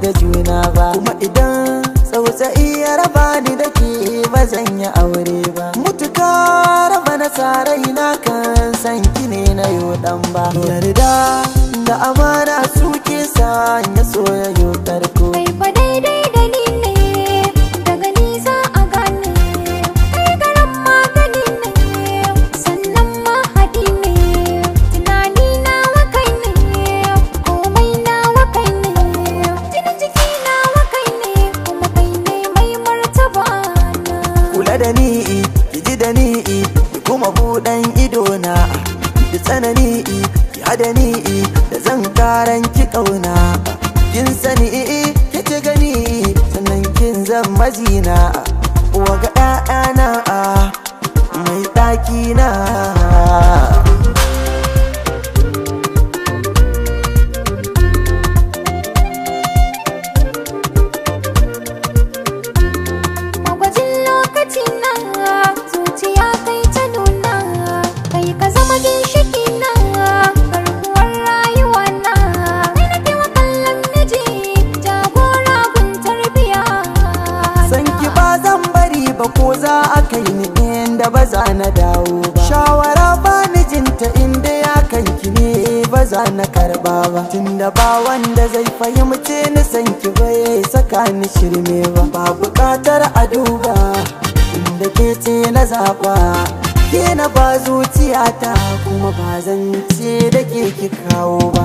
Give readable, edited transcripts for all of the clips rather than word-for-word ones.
da juna ba. Kuma idan tsautsayi ya raba ni da ke, ba zan yi aure ba. Mutuka raba na sarai na kan san ki ne na yo dan ba. Yarda da amana suke sanya soyayyo tarko. Kai fa daidai da ni ne, daga ni za a gane. Kai garan magani ne, sannan mahadi ne. Tunani nawa kai ne, komai nawa kai ne. Jinin jiki nawa kai ne, kuma kai ne mai martaba na. Kula da ni, ki ji da ni, ki kuma buɗan ido na. Da tsanani ki hada ni, da zan karan ki ƙauna. Kin sani, ki ci gani, sannan kin zan mazina. Uwa ga 'ya'yana, mai ɗaki na. Magwajin lokaci na, zuciya kai ta nuna. Kai ka zama ginshiki na, garkuwar rayuwa na. Kai nake wa kallon miji, jagora gun tarbiya. San ki ba zan bari ba, ko za a kai ni inda ba za na dawo ba. Shawara ba ni jinta inda ya kanki ne, ba za na karba ba. Tunda ba wanda zai fahimce ni, san ki bai saka ni shirme ba. Ba buƙatar a duba inda ke ce na zaɓa. Ke na ba zuciyata, kuma ba zan ce da ke ki kawo ba.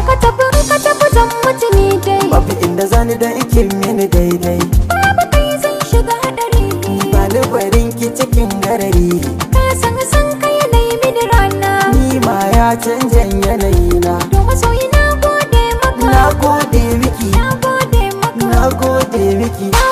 Ka tafi, ka tafi, zan mutu ni dai. Babu inda zani dan ike mini daidai. Babu kai zan shiga hadari. Ba ni barin ki cikin garari. Ka san san kai na yi mini rana. Ni ma ya canjan yanayi na. To masoyi, na gode maka. Na gode miki. Na gode maka. Na gode miki. Na